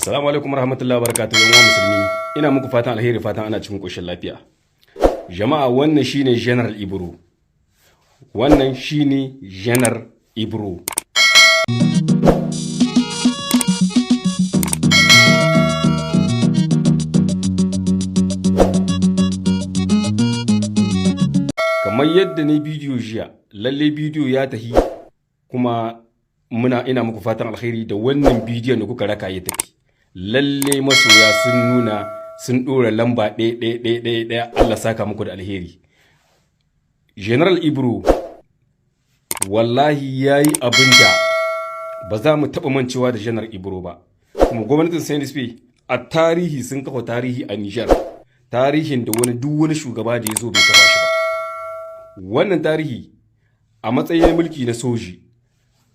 Assalamu alaikum warahmatullahi wabarakatuh, yan uwa musulmi. Ina muku fatan alheri, fatan ana cikin koshin lafiya. Jama'a, wannan shine General Ibro. Wannan shine General Ibro. Kamar yadda ne bidiyo jiya, lalle bidiyo ya tahi, kuma muna ina muku fatan alheri da wannan bidiyon da kuka raka ya tafi. Lalle masoya sun nuna, sun ɗora lamba ɗaya ɗaya ɗaya ɗaya ɗaya. Allah saka muku da alheri. General Ibro wallahi ya yi abin da ba za mu taɓa mancewa da General Ibro ba. Kuma gwamnatin CNSP a tarihi sun kafa tarihi a Nijar, tarihin da wani duk wani shugaba da ya zo bai kafa shi ba. Wannan tarihi a matsayin mulki na soji,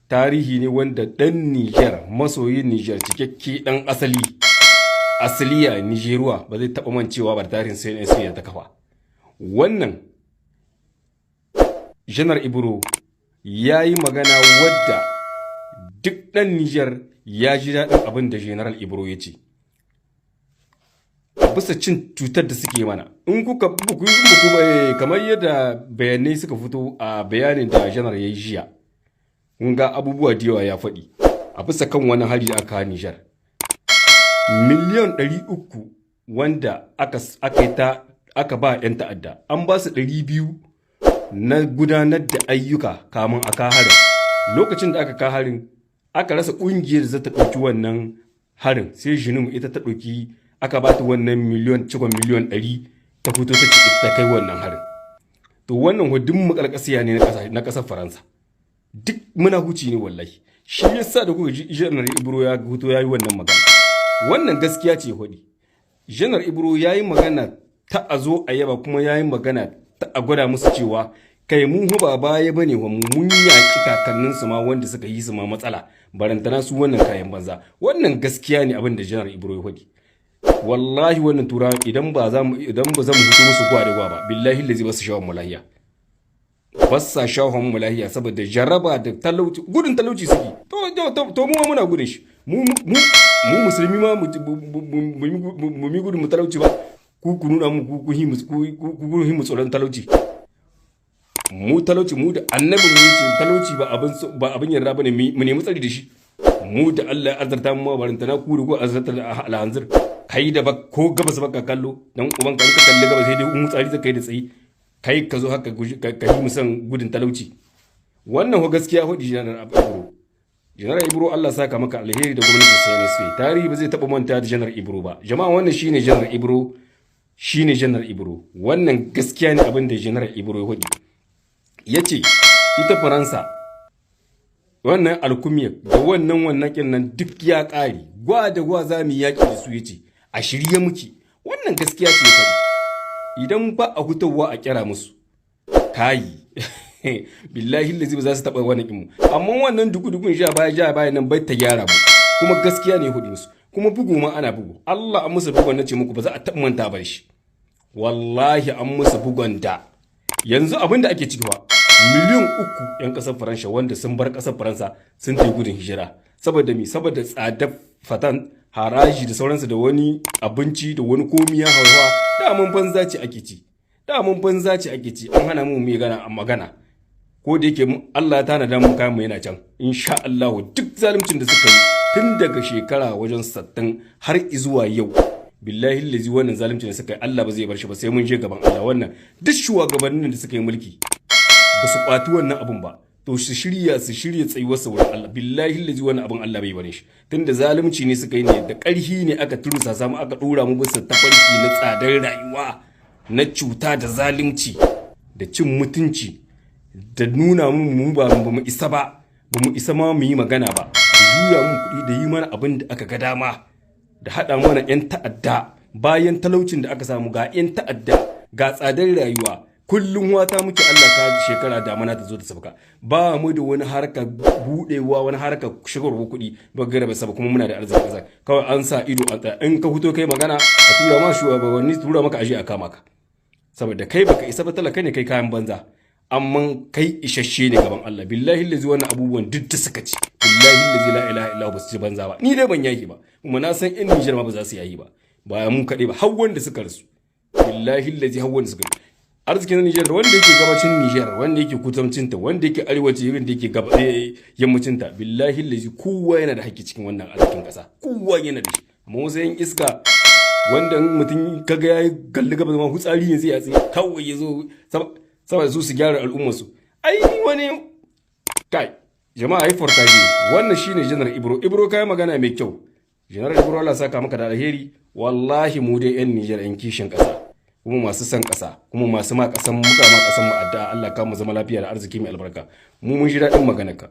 tarihi ne wanda ɗan Nijar, masoyin Nijar, cikakke ɗan asali asaliya Nijeruwa, ba zai taɓa mancewa ba da tarihin CNSP da ta kafa. Wannan Janar Ibro ya yi magana wadda duk ɗan Nijar ya ji daɗin abin da General Ibro ya ce a bisa cin cutar da suke mana. In kuka buku kamar yadda bayanai suka fito a bayanin da Janar ya yi jiya, kun ga abubuwa da yawa ya faɗi a bisa kan wani hari da aka Nijar. Miliyan 300 wanda aka yi ta aka ba 'yan ta'adda, an ba su 200 na gudanar da ayyuka kamun a ka harin. Lokacin da aka ka harin, aka rasa ƙungiyar da za ta ɗauki wannan harin, sai JNIM ita ta ɗauki, aka ba ta wannan miliyon, cikon miliyon 100, ta fito ta ce ita ta kai wannan harin. To wannan hudun makalkasiya ne na ƙasar Faransa, duk muna huci ne wallahi. Shi yasa da kuka ji Janar Ibro ya huto ya yi wannan magana, wannan gaskiya ce hudi. Janar Ibro ya yi magana ta a zo a yaba, kuma ya yi magana ta a gwada musu cewa kai, mu ba baya bane wa, mun yaƙi kakanninsu ma wanda suka yi su ma matsala, barantana su wannan kayan banza. Wannan gaskiya ne abin da Janar Ibro ya hudi. Wallahi wannan turawa, idan ba za mu hutu musu gwa da gwa ba, billahi lazi ba su shawon mu lahiya, ba sa shawon mu lahiya, saboda jaraba da talauci, gudun talauci suke. To mu muna gudun shi, mu mu mu musulmi ma mu mu gudun mu talauci ba. Ku nuna mu ku ku hi mu tsoron talauci. Mu talauci, mu da annabi mu yace talauci ba abin yarda bane, mu nemi tsari da shi. Mu da Allah ya azarta mu ma, barantana ku da ku azarta da alhanzir. Kai da ba ko gabas baka kallo, dan uban ka, ka kalli gabas sai dai mu tsari kai da tsayi. Kai ka zo haka ka yi musan gudun talauci. Wannan ho gaskiya hudi Janar Ibro. Janar Ibro, Allah saka maka alheri da gwamnatin CNSP. Tarihi ba zai taba manta da Janar Ibro ba. Jama'a, wannan shine Janar Ibro, shine Janar Ibro. Wannan gaskiya ne abin da Janar Ibro ya hudi. Yace ita Faransa wannan alkumiyar da wannan kin nan duk ya ƙare, gwa da gwa za mu yaƙi da su, yace a shirye muke. Wannan gaskiya ce faɗi. Idan ba a hutawa a kira musu kayi, billahi lazi ba za su taɓa wannan mu. Amma wannan duku-dukun sha baya ja baya nan bai ta gyara mu. Kuma gaskiya ne hudu musu. Kuma bugu ma ana bugu, Allah an musu bugun, nace muku ba za a taɓa manta ba shi. Wallahi an musu bugun da yanzu abin da ake ciki ba, miliyan 3 'yan ƙasar Faransa wanda sun bar ƙasar Faransa sun tafi gudun hijira. Saboda mi? Saboda tsadar fatan haraji da sauransu, da wani abinci da wani komi ya hauhawa. Damun banza ce ake ci, damun banza ce ake ci. An hana mu mu gana magana, ko da yake Allah ya tanada mu, kayan mu yana can insha Allah. Duk zaluncin da suka yi tun daga shekara wajen 60 har zuwa yau, billahi lazi wannan zaluncin da suka yi, Allah ba zai bar shi ba, sai mun je gaban Allah. Wannan duk shugabannin da suka yi mulki ba su kwati wannan abun ba, to su shirya tsayuwar sa wurin Allah. Billahi lazi wannan abun Allah bai bare shi, tunda zalunci ne suka yi, ne da ƙarhi ne aka tursa samu, aka dora mu bisa tafarki na tsadar rayuwa, na cuta da zalunci da cin mutunci, da nuna mu mu ba mu isa ba, ba mu isa ma mu yi magana ba, da juya mu kuɗi, da yi mana abin da aka ga dama, da haɗa mana 'yan ta'adda. Bayan talaucin da aka samu, ga 'yan ta'adda, ga tsadar rayuwa. Kullum wata muke Allah ka shekara damana ta zo ta sabka. Ba mu da wani harka budewa, wani harka shigarwa kuɗi ba gara ba, kuma muna da arzikin ƙasa. Kawai an sa ido an tsaya, in ka fito kai magana, a tura ma shugabanni, tura maka aje a kama ka, saboda kai baka isa ba, talaka ne kai, kayan banza. Amma kai isasshe ne gaban Allah. Billahi lazi, wannan abubuwan duk da suka ci, billahi lazi la ilaha illa, ba su ci banza ba. Ni dai ban yahi ba, kuma na san yan Nijar ma ba za su yahi ba. Ba mu kaɗai ba, har wanda suka rasu. Billahi lazi, har wanda suka rasu. Arzikin Nijar, wanda yake gabacin Nijar, wanda yake kudancin ta, wanda yake arewaci, wanda yake yammacin ta, billahi lazi, kowa yana da haƙƙi cikin wannan arzikin ƙasa, kowa yana da shi. Amma wasu yan iska wanda mutum kaga yayi galli gaba ma hutsari ne, zai ya tsaye kawai ya zo saboda su su gyara al'ummarsu. Ai wani kai jama'a, ai fortaje. Wannan shine Janar Ibro. Ibro, kai magana mai kyau. Janar Ibro, Allah saka maka da alheri. Wallahi mu dai yan Nijar, yan kishin ƙasa, kuma masu son ƙasa, kuma masu ma ƙasan muka ma ƙasan mu addu'a Allah ka mu zama lafiya da arziki mai albarka. Mu mun ji daɗin maganar ka.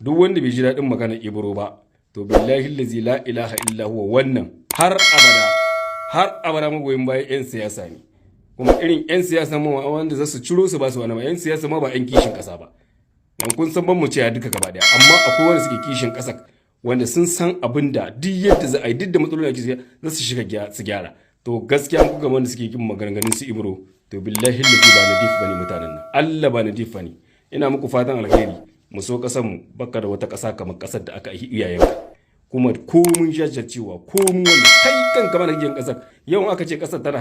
Duk wanda bai ji daɗin maganar Ibro ba, to billahi allazi la ilaha illa huwa, wannan har abada, har abada magoyin bayan yan siyasa ne. Kuma irin yan siyasa ma wanda za su ciro su ba su wani ba, yan siyasa ma ba yan kishin ƙasa ba. Dan kun san ban mu ce duka gaba daya, amma akwai wanda suke kishin ƙasa, wanda sun san abin da duk yadda za a yi, duk da matsaloli ake za su shiga su gyara. To gaskiya ku ga wanda suke kin maganganun su Ibro, to billahi lazi ba nadif bane mutanen nan. Allah ba nadif bane. Ina muku fatan alheri. Mu so kasar mu. Baka da wata kasa kamar kasar da aka yi iyayenka. Kuma ko mun jajircewa, ko mun wannan, kai kanka mana kake kasar yau, aka ce kasar tana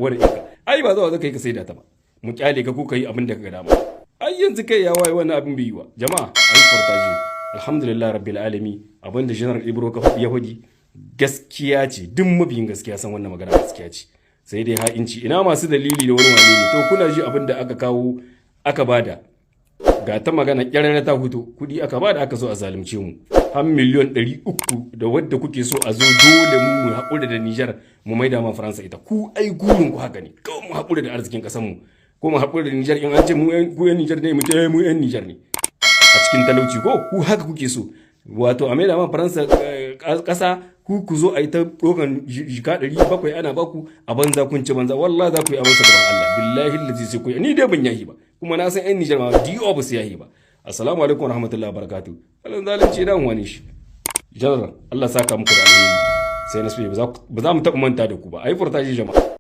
wani inka, ai ba zuwa zaka yi ka saida ta ba, mu kyale ka ko ka yi abin da ka ga dama. Ai yanzu kai ya waye, wannan abin bai yi wa. Jama'a, ayi partage. Alhamdulillah rabbil alamin. Abin da General Ibro ka ya faɗi gaskiya ce. Duk mabiyin gaskiya san wannan magana gaskiya ce, sai dai ha'inci. Ina masu dalili da wani wane ne? To kuna ji abin da aka kawo aka bada, ga ta magana kyararra ta hutu. Kuɗi aka bada, aka so a zalunce mu har miliyon 300, da wadda kuke so a zo dole mu mu haƙura da Nijar, mu maida ma Faransa ita. Ku ai gurin ku haka ne kawai, mu haƙura da arzikin ƙasar mu ko mu haƙura da Nijar. In an ce mu ku yan Nijar ne, mu ce mu yan Nijar ne a cikin talauci, ko ku haka kuke so? Wato a maida ma Faransa ƙasa, ku ku zo a yi ta ɗaukan jika 700 ana baku a banza. Kun ci banza. Wallahi za ku yi abansa gaban Allah. Billahi lazi sai ku. Ni dai ban yahi ba, kuma na san yan Nijar ma diyo ba su yahi ba. Assalamu alaikum warahmatullahi wabarakatuh. Alan zalunci dan wani shi. General, Allah saka muku da alheri. Sai na ba za mu taɓa manta da ku ba. Ayi furtaji jama'a.